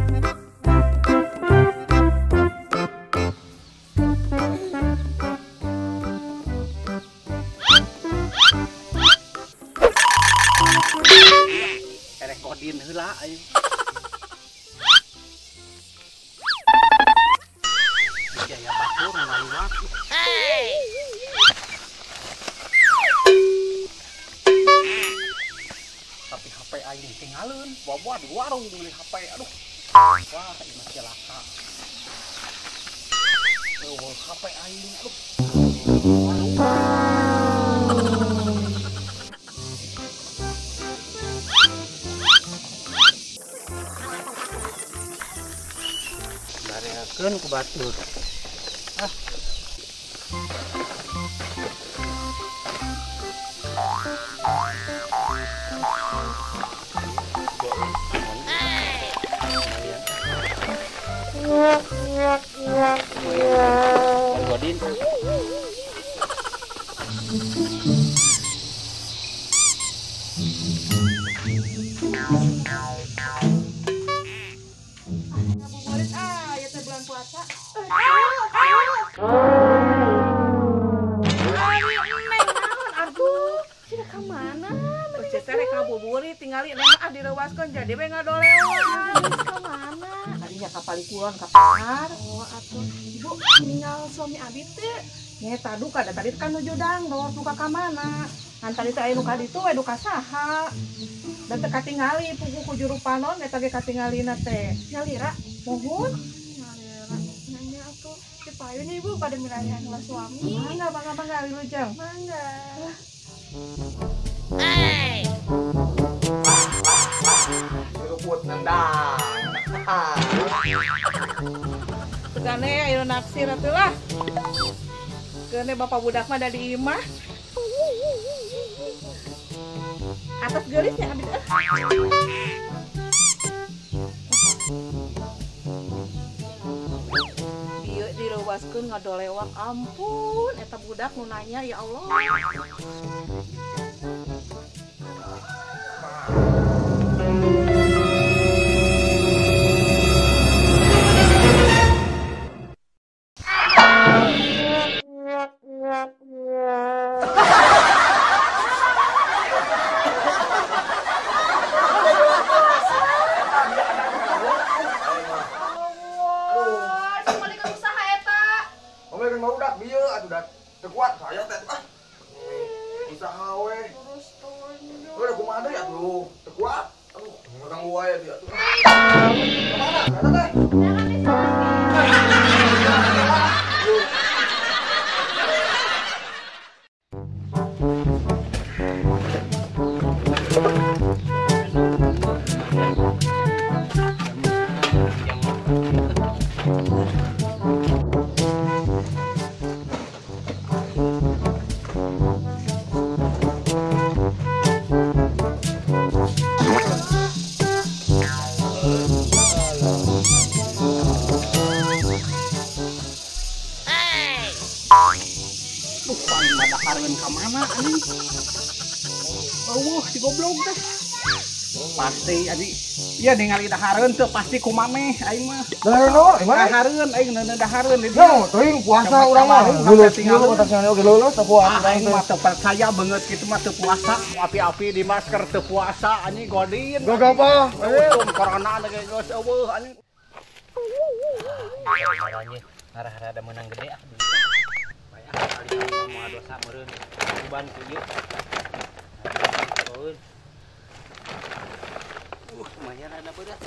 Rekodin heula ayo. Aya batur ngaliwat. Tapi HP aing ditinggaleun, bawa di warung beli HP. Aduh. Wah, ieu mah cilaka. Eueuh HP aing, aduh. Warung. Bareakeun ku batur. Ah. Godin. Ngabuburit ah, ya teh bulan puasa. Aduh, sih ka mana? Cek teh rek ngabuburit tingali neng ah direwaskeun jadi we ngadolewan. Ka mana? Tadinya ka Palikulan ka pasar. Oh, atuh. Ibu ninggal suami abi teh. Nya duka da tadi kan nuju dangdot duka ka mana? Ngan tadi teh aya nu ka ditu we duka saha. Da teu katingali puguh ku juru panon eta ge katingalina teh. Nyalira, mohon. Nyalira. Nanya atuh di payun ibu pada milarian lah suami. Mangga mangga mangga wilujeng. Mangga. Hey. Seruput nendang. Tegane ayo naksir atuh lah. Keune bapak budak mah da di imah. Atas geulisnya abis ah. Dieu direuwaskeun ngadolewak ampun eta budak nu nanya ya Allah. Eueuh si goblok teh. Pasti anjing. Ieu ningali dahareun teu pasti kumaneh aing mah. Dahareun naon? Dahareun aing neuneu dahareun di dieu. No, teuing puasa urang mah. Lulus tinggal oge lulus teu puasa. Aing mah teu percaya beungeut kitu mah teu puasa. Api-api di masker teu puasa anjing godin. Gogap ah. Eueuh corona ge geus eueuh anjing. Ngarah-ngarah ada menang gede ah. Banyak kali moal dosa meureun. Uban ku ieu. Lumayan ada berat.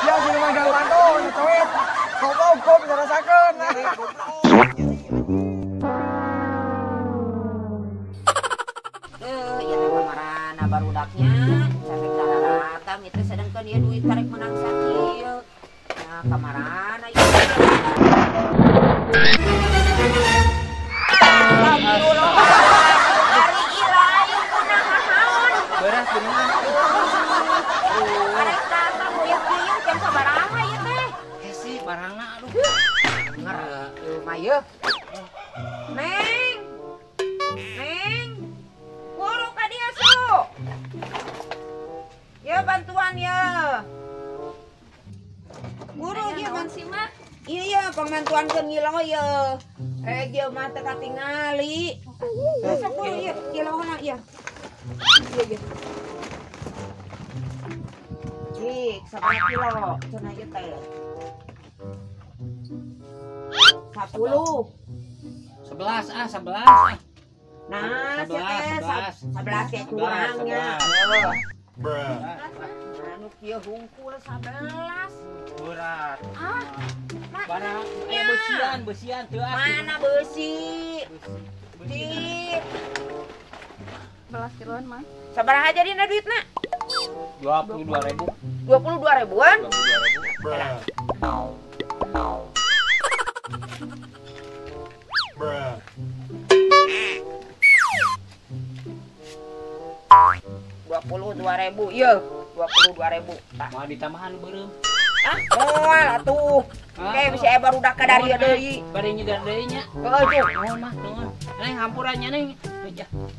Ya siluman galwanto, coet. Goblok, kok bisa rasakeun. Ya teh kamarana barudaknya sampai daratan itu sedangkan dia duit tarik menang sakieu. Nah, kamarana ieu. Neng. Buru ka dieu su. Ya bantuan ya. Buru ieu mah sih mah. Iya pangbantuankeun ngilo ieu. Eh ieu mah teu katingali. Sok buru ieu kilohna ieu. Ieu ieu. Cik, sabaraha kilo cenah ieu teh? 10. 11 ah, 11 ah. Nah, 11 teh kurangnya. Anu kieu hungkul 11. Berat. Ah, barang besian teu ah. Mana besi? Cik. 11 kiloan mah. Sabaraha jadina duitna? 22.000. 22 ribuan? 22.000. Bruh. 22.000, iya, 22.000. Mau ditambahan beureum. Ah, moal atuh. Oke, bisa aya barudak ka dieu deui. Bari nyidar deui nya. Heuh, tuh. Nuhun mah, nuhun. Neng hampurannya neng.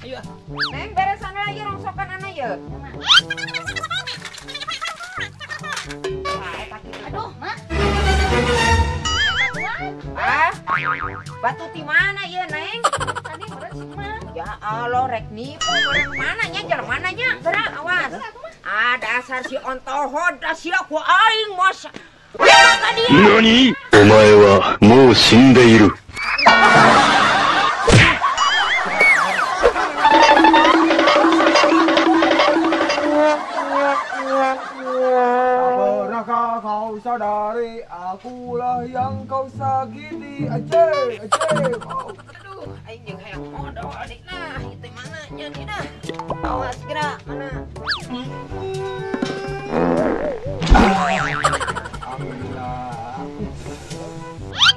Ayo. Neng beresan heula ieu rongsokan ana ieu. Aduh, Mak. Ah, batu ti mana ieu, Neng? Tadi meureun sih, Mak. Ya Allah, rek nipu meureun mana nya jelema mana nya? Gerak awas. Ah, dasar si ontohod, sia ku aing mos. Nani? Omae wa mou shindeiru. Pernahkah kau sadari akulah yang kau sakiti? Aceh, aceh. Aduh, aing jeung hayang modal adik nah, itu mana nya dah. Awas gerak mana. Alhamdulillah.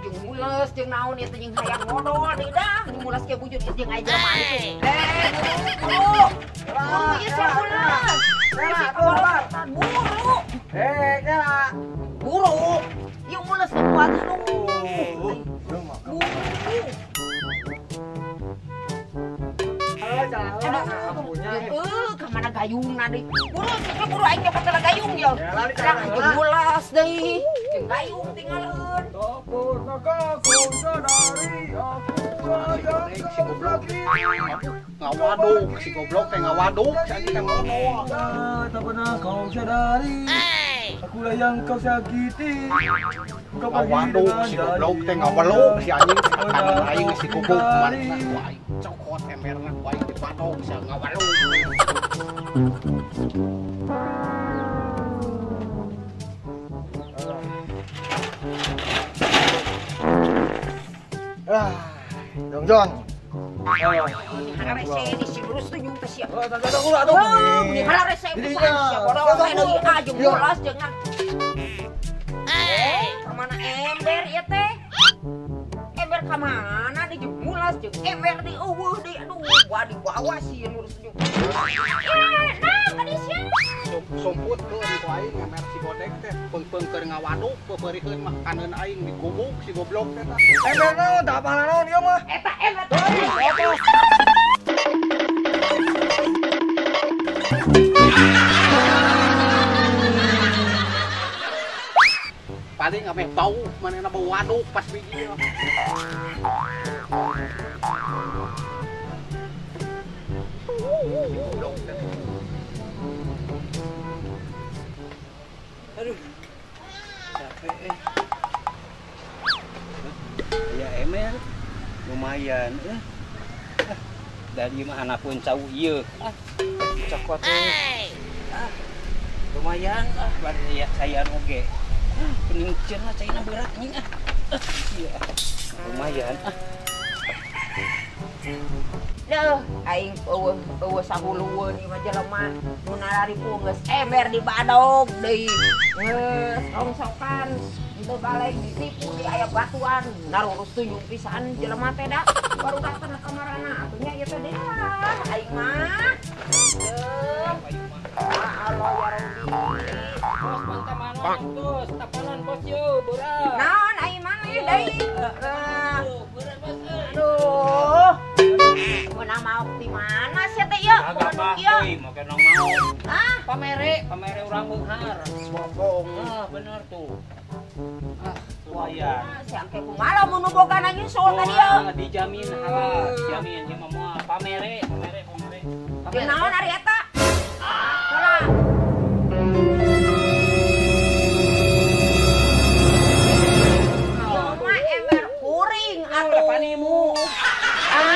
Jeung mules jeung naon ieu teh jeung hayang modal adik dah. Jeung mules ke bujur ieu jeung aya jelema itu. Buru. Buru ieu sia mules. Buru. Kela. Buru. Ieu mules ke kuat aduh. Buru. Aduh, ka mana gayungna deui? Buru, buru aing nyokot heula gayung yo. Lah, mules deui. Jeung gayung tinggalkeun. Tak pernahkah kau sadari akulah yang kau sakiti? Ngawaduk si goblok teh ngawaduk si anjing teh modol. Tak pernah kau sadari akulah yang kau sakiti. Ngawaduk si goblok teh ngaweluk si anjing kanan aing si gubuk manehna ku aing cokot emberna ku aing dibadog sia ngaweluk. Ah, Jong-jong. Harese di si lurus tuh nyung teh sia. Oh, tak tak ulah atuh. Di harese pisan sia bodoh teh deui ah jeung mulas jeung. Ka mana ember ieu teh? Ember ka mana di jeung mulas jeung ember di eueuh deui aduh gua dibawa si lurus tuh. Nah, ka dieu sia. Sumput tuh ku aing ngemer si godek teh peung-peung keur ngawaduk peupeurikeun mah kaneun aing digubuk si goblok teh tah. Ember naon tah apa naon ieu mah? Eta ember teh. Paling ameh bau manehna bau waduk pas biji. Goblok teh. Aduh, capek eh. Ya emel, lumayan eh. Dari mah hanapun cau ieu. Ah, cokot eh. Ah, lumayan ah, bari ya caian oge. Ah, pening lah caina berat anjing ah. Ah, iya. Lumayan ah. Duh, aing eueuh sahulueun ieu mah jelema nu nararipu geus ember di badog deui. Geus rongsokan henteu balik ditipu di aya batuan narurus tuyung pisan jelema teh da baru datang ka kamarana atuh nya ieu teh deui aing mah. Duh. Allah ya Rabbi. Bos pantamanan bos, tapanan bos yo berat. Naon aing mah deui. Berat bos. Aduh. Meunang maok di mana sia teh ieu? Gagabah teuing make nang maok. Hah? Pamere urang beunghar. Bohong. Ah, bener tuh. Ah, lumayan. Si angke kumaha lamun nu boga nyusul ka dieu? Dijamin halal, dijamin ieu mah moal pamere, pamere, pamere. Di naon ari eta? Salah. Ieu mah ember kuring atuh. Panimu. Anu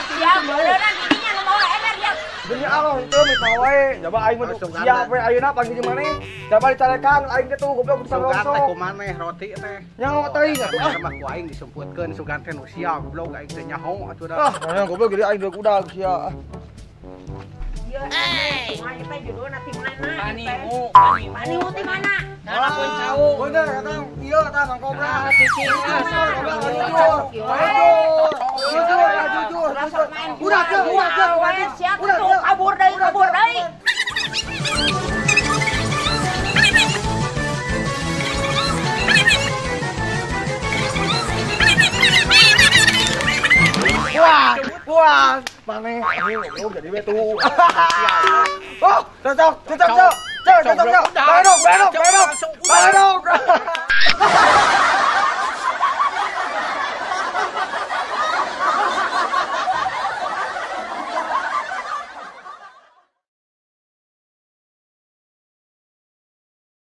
siap beuleunan didinya nu mawa ember ya. Demi Allah itu minta wae, coba aing mah siap we ayeuna panggil di maneh. Coba dicarekan aing teh tuh goblok bisa Sugan teh rongsok. kumaneh roti teh. Nyaho teuing atuh ah. Mah ku aing disumputkeun sugan teh nu sia goblok aing teh nyaho atuh Ah, dah. mana goblok jadi aing udah sia. Ieu ember kumaha ieu teh judulna ti mana? Panimu, panimu. Panimu ti mana? Nah, pun cau. Bener kata ieu kata Mang Kobra. Ah, cicing ah. Jujur, jujur, jujur, jujur. Udah, udah, udah, Siap tuh kabur deui, kabur deui. Wah, wah, maneh goblok jadi we tuh. Oh, cocok, cocok, cocok. Cocok, cocok. Baledog, baledog, baledog. Baledog.